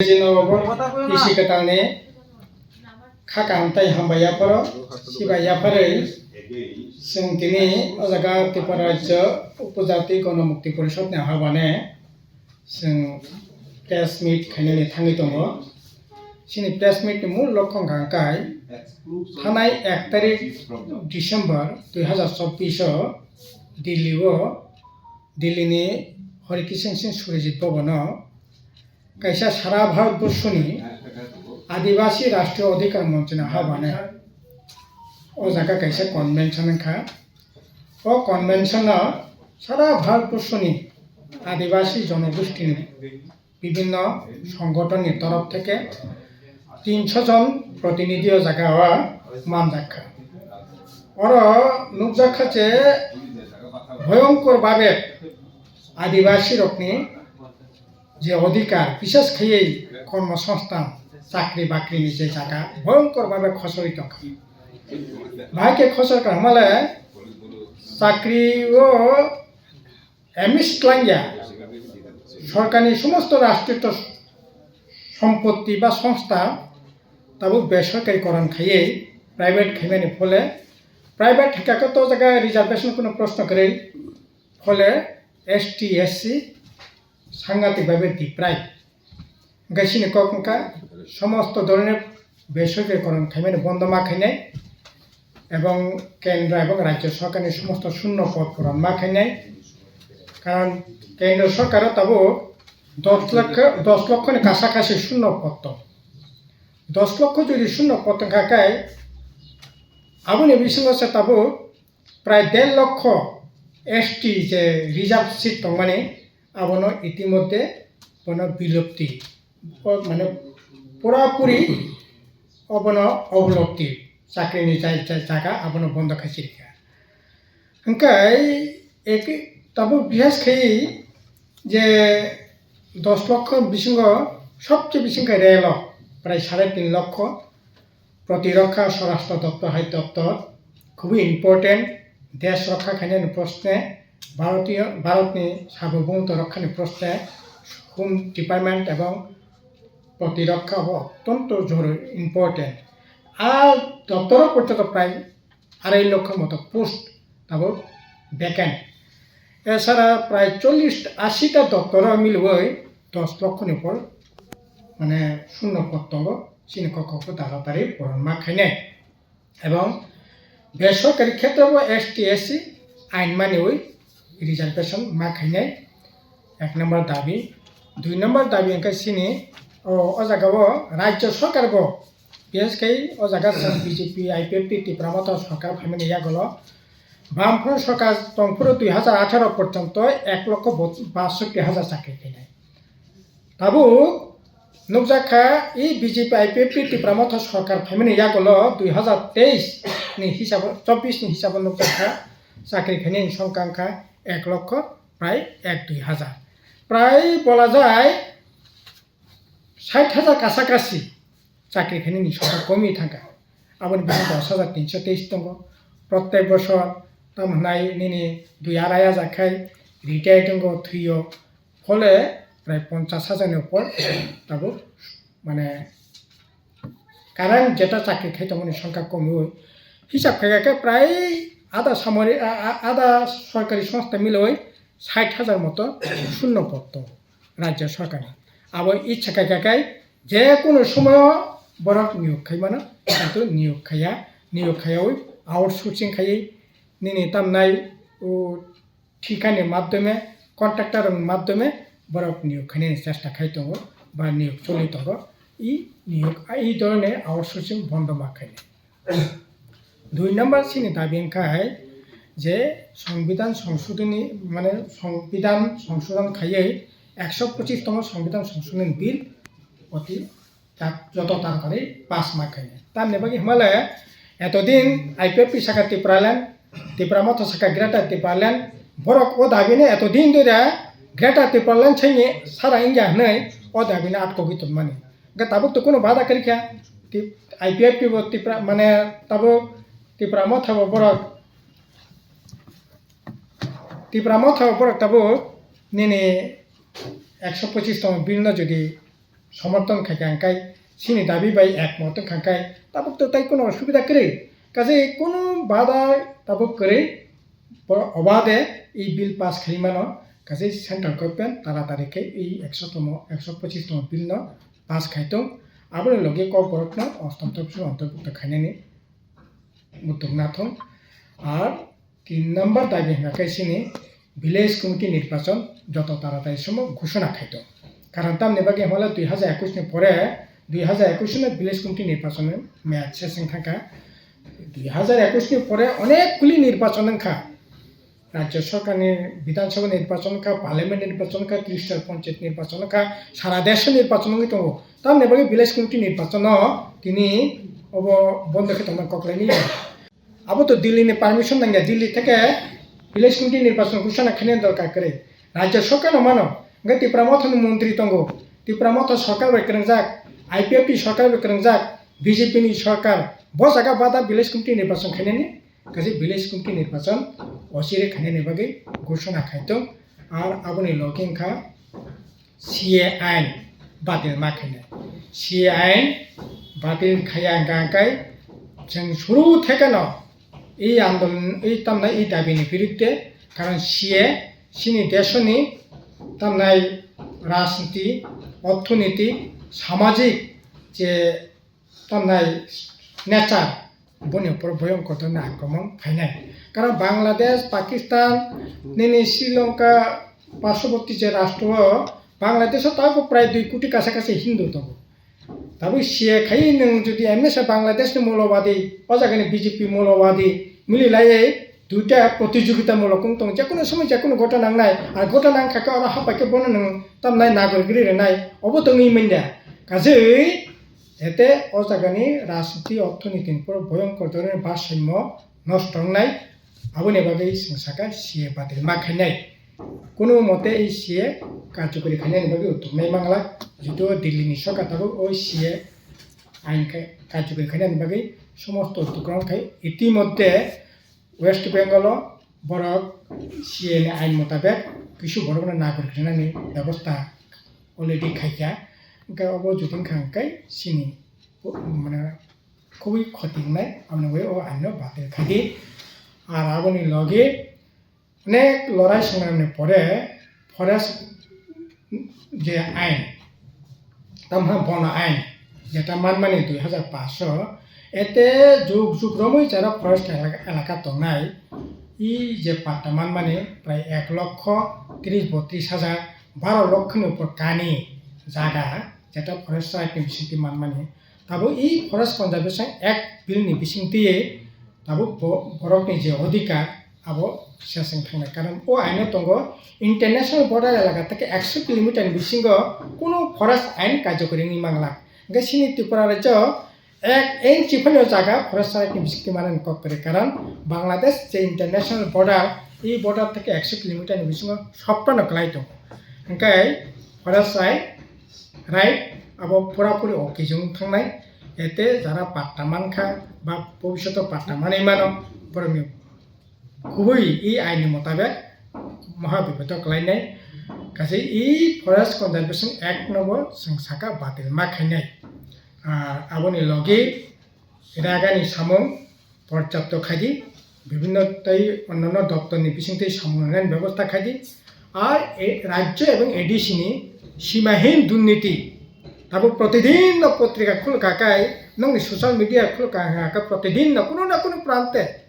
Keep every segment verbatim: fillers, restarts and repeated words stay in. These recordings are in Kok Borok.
Chini obo bisi kwtalni kha kaham tei hambai yapharo, sibai yapharwi chwng tini o jaga Tripura Rajya Upojati Gono Mukti Porishod ni habane chwng press meet khainani thangwi tongo. Chini press meet ni mul lokho wngkha hwnkhe thanai ek tarik December dui hazar chobbish o Delhi o, Delhi ni Hari Kishan Singh Surijit Bhavan o kaisa sara Bharat Borshoni Adibasi Rashtriya Adhikar Monchni habane o jaga kaisa convention wngkha. O convention o sara Bharat Borshoni Adibasi Jonogosthini bibhinno songgothonni torof theke tinsho jon protinidhi o jaga o manjak kha. Oro nukjak kha je bhoyonkor bhabe Adibasi rokni je odhikar, bishes khaiwi kormo songsthan, chakri bakrini je jaga bhoyonkor bhabe khosoi tongkha. Bahai khe khosor kha hwnmale chakri o emis twlangya sorkarni somosto rashtriyo sompotti ba songstha tabuk besorkari koron khaiwi private khaimani phole private hwnkha khe to jaga reservation kuno proshno kwrwi phole S T, S C sangatik bhabe deprive. Hwnkhe chini kok wngkha somosto dhoroner besorkari koron khaimani bondo ma khainai ebong kendra ebong rajyo sorkarni somosto shunno pod puron ma khainai. Karon kendra sorkaro tabuk dos lokho, dos lokhoni kasa kasi shunno pod tong. Dos lokho jodi shunno pod tongkha khe aboni bisingo se tabuk prai der lokho S T je reserve seat tongmani, abono itimodhye bono bilupti, o mane purapuri obono obolopti, chakrini jai jai jaga abono bondo khai chirikha. Hwnkhe eki tabuk bihas khai je dos lokho bisingo sobse bising khai relo prai sare tin lokho Protirokha Swarashtra Doptor hai doptor khubui important, desh rokha khainani proshne, Bharatiyo, Bharatni Sarbobomoto rokhani proshne, Home Department ebong Protirokha bo ottonto joruri important. A doptoro porjonto prai arai lokho moto post tabuk vacant. Esara prai chollish ashita doptoro milwi dos lokhoni upor mane shunno pod tongo, chini kok kok bo taratari puron ma khainai. Ebong besorkari khetrobo S T, S C ain maniwi reservation ma khainai, ek number dabi. Dui number dabi hwnkhe chini o, o jagao rajyo sorkarbo, bises khai o jaga chwng B J P, I P F T, Tipra Motha sorkar phaimani yagulo Bamfront sorkar tongphuru dui hazar atharo porjonto ek lokho basotti hajar chakri khainai. Tabuk nukjak kha, i B J P I P F T Tipra Motha sorkar phaimani yagulo dui hazar teis ni hisabo, chobbish ni hisabo nukjak kha, chakri khainani songkha wngkha ek lokho prai ek dui hajar. Prai bola jai sait hajar kasa kasi chakri khainani songkha komi thangkha. Aboni bising dos hajar tinsho teis tongo. Protek bosor tamo hwnai nini dui arai hajar khai retire tongo, thwio. Phole prai ponchash hajar ni upor tabuk mane current jeta chakri khai tongmani songkha komiui hisab khai khe prai ada samari, a, a, ada sorkari songstha miloi sait hajar moto shunno pod tongo rajya sorkarni. Abo ichha khai khe je kunu somoyo borok niyok khai mano, kintu niyok khaiya, niyok khaiyaui outsourcing khaiwi nini tamnai o thikani madhyome, contractor rokni madhyome borok niyok khainani chesta khai tongo ba niyok choli tongo. I niyok, i dhoroner outsourcing bondo ma khainai. Dui number chini dabi wngkha hai je Songbidan Songshodhoni, mane Songbidan Songshodhon khaiwi ekso pochis tongmo Songbidan Songshodhoni bill oti tak joto taratari pass ma khainai. Tamni bagwi hwnmale etodin I P F T saka Tipraland, Tipra Motha saka Greater Tipraland, borok o dabino etodin dore Greater Tipraland saini sara wngya hwnwi o dabino atkogwi tongmani. Hwnkhe tabuk to kunu bada kwrwikha, Tip-, I P F T bo Tipra, mane tabuk Tipra Motha bo borok, Tipra Motha bo borok tabuk nini ekso pochis tongmo bill no jodi somorthon khaikha hwnkhe, chini dabi bai ekmot wngkha hwnkhe, tabuk to tai kono osubida kwrwi. Kaje kono bada tabuk kwrwi, bo-, obade i bill pass khaimano, kaje central government taratari khe i ekso tomo, ekso pochis tomo bill no pass khaitong, aboni logi kokborokno ostom topsuro ontorbhukto khainani muthungnathong. Ar tin number dabi hwnkha khe chini village committee nirbachon joto taratari somo ghoshona khaitong. Karon tamni bagwi hwnle dui hajar ekwis ni pore, dui hajar ekwis no village committee nirbachon meyad ses wng thangkha. Dui hajar ekwis ni pore onek kuli nirbachon wngkha. Rajya sorkarni Bidhan Sabha nirbachon kha, Parliament nirbachon kha, Trishtar Panchayat nirbachon kha, sara desho nirbachon wngwi tongo. Tamni bagwi village committee nirbachon no tini obo bondo khe tongmani koklaini. Abo to Delhi ni permission nangya, Delhi theke village committee nirbachon ghoshona khaina dorkar kwrwi. Rajya sorkar no mano, hwnkhe Tipra Motha ni montri tongo, Tipra Motha sorkar bai kwrwngjak, I P F T sorkar bai kwrwngjak, B J P ni sorkar, bo jaga bada village committee nirbachon khainani, kaisa village committee nirbachon osire khainani bagwi ghoshona khaitong, ar aboni logi wngkha C A ain batil ma khainai. C A ain batil khaiya hwnkha hwnkhe chwng suru thekeno i andolon, i tamnai i dabini birudde, karon C A chini desoni tamnai rajniti, orthoniti, samajik je tamnai nature, boni upor boyongkor dhoroner akromon phainai. Karon Bangladesh, Pakistan, nini Sri Lanka, parshoboti je rashtra o, Bangladesh o tabuk prai dui koti kasa kasa Hindu tongo. Tabuk C A khai nwng jodi emisa Bangladesh ni molobadi, o jaga ni B J P molobadi, mili laiwi duita protijogita mulok wng tong, jekono somoi jekono gota nangnai, ar gota nangkha khe oro hapai khe bono nwng tamnai nagorik ri rwnai, obo tongwi manya. Kajwi ete o jagani rajniti, orthoniti ni poro boyongkor dhoroner bharshaimo nosto wngnai, aboni bagwi chwng sakha C A batil ma khainai. Kono mote ei C A karjokori khainani bagwi utuknai manglak, jitu Delhi ni sorkar tabuk o C A ain kha-, karjokori khainani bagwi somosto utuk rok khai. Itimodhye West Bengal o borok C A ni ain motabek kisu borokno nagorik rinani bebosta already khaikha. Hwnkhe obo jodi wngkha hwnkhe chini, mane, khubui khoti wngnai, aboni bagwi o ain no batil khaidi. Ar aboni logi onek lorai songramni pore forest je ain, tamha bono ain, jeta manmani dui hajar pash o, ete jug jug romwi jara forest elaka, elaka tongnai, i je patta manmani prai ek lokho tris botris hajar, baro lokhoni upor kani jaga, jeta forest right ni bisingtwi manmani. Tabuk i Forest Conservation Act bill ni bisingtwi tabuk bo-, borokni je odhikar abo seseng thangnai. Karon o aino tongo international border elaka theke ekso kilometer ni bisingo kunu forest ain karjokori wngwi manglak. Hwnkhe chini Tripura rajyo ek inch phano jaga forest right ni bisingtwi manani kok kwrwi. Karon Bangladesh je international border, i border theke ekso kilometer ni bisingo soptano kwlai tongo. Hwnkhe forest right right, abo pura puri okijwng thangnai, ete jara patta mankha ba bobishoto patta manwi mano, borokni kubui i aini motabek maha bipodo kwlainai, kaisa i Forest Conservation Act no bo chwng saka batil ma khainai. Ah, aboni logi ragani samung porjapto khaidi, bibhinno tei onnanno doptorni bisingtwi samung rwnani bebosta khaidi. Ar e, rajyo ebong A D C ni simahin durniti, tabuk protidin no potrika khulka kai, nongni social media khulka hwnkha khe protidin no kuno na kuno prante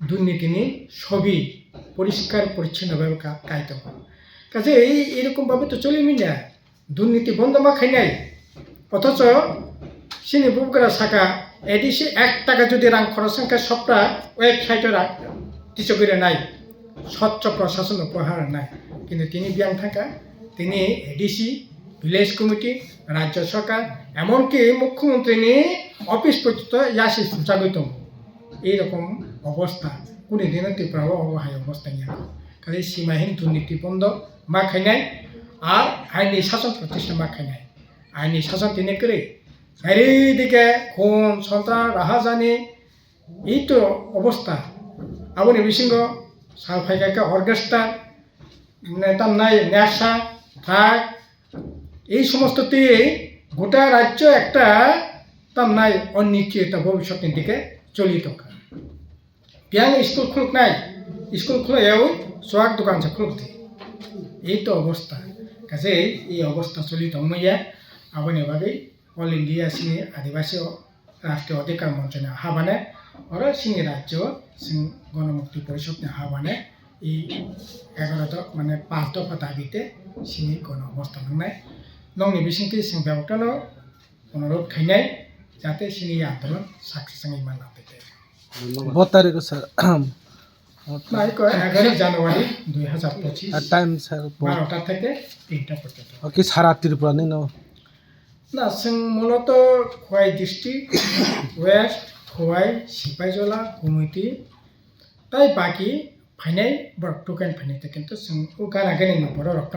durnitini sobi poriskar poricchonno bhabe ka-, kai tongo. Kaisa ei, eirokom bhabe to choli manya, durniti bondo ma khainai. Othocho chini bubagra saka A D C ek taka jodi rang khoros wngkha sopra website o rang tisogwi rwnai, swchho prashason upor ha rwnai. Kintu tini biyang thangkha, tini A D C, village committee, rajya sarkar, emonki mukhyamantri ni office porjonto yasi sumsagwi tongo. Ei rokom obostha, kuni dino Tripura o obo hai obostha wngya. Kali simahin durniti bondo ma khainai, ar aini sason protishta ma khainai. Aini sason tini kwrwi. Charidike khun, sontras, rahajani, ei to obostha. Aboni bisingo sal phaikha khe orchestra, ne tamnai, nesha, thak, এই সমস্ত তৈরি গোটা রাজ্য একটা তার নাই অনিশ্চয়তা ভবিষ্যতের দিকে চলি থাকা। Biyang school khuluknai, school khulaiyawi chuak dokan se khulukdi. Ei to obostha. Kaje ei obostha choli tongmaya, aboni bagwi All India sini Adibasi o Rashtriya Adhikar Moncho ni habane, oro sini rajyo sing Gonomukti Porishod ni habane, ei egaroh do mane pas dopha dabi te sini gono obostha nangnai. Nokni bisingtwi sing bebak no onurodh khainai, jate sini andolon success wngwi manna tei. Bo tarikh o sir. Nai ko এগারোই জানুয়ারি দুই হাজার পঁচিশ, আর time sir bo? বারোটা থেকে তিনটা পর্যন্ত। Okay, sara Tripura ni no? Na, chwng muloto Khowai district, West, Khowai, Sipaijola, Gumiti, tai baki phainai borok token phainai te, kintu chwng o gana gani ni borok rok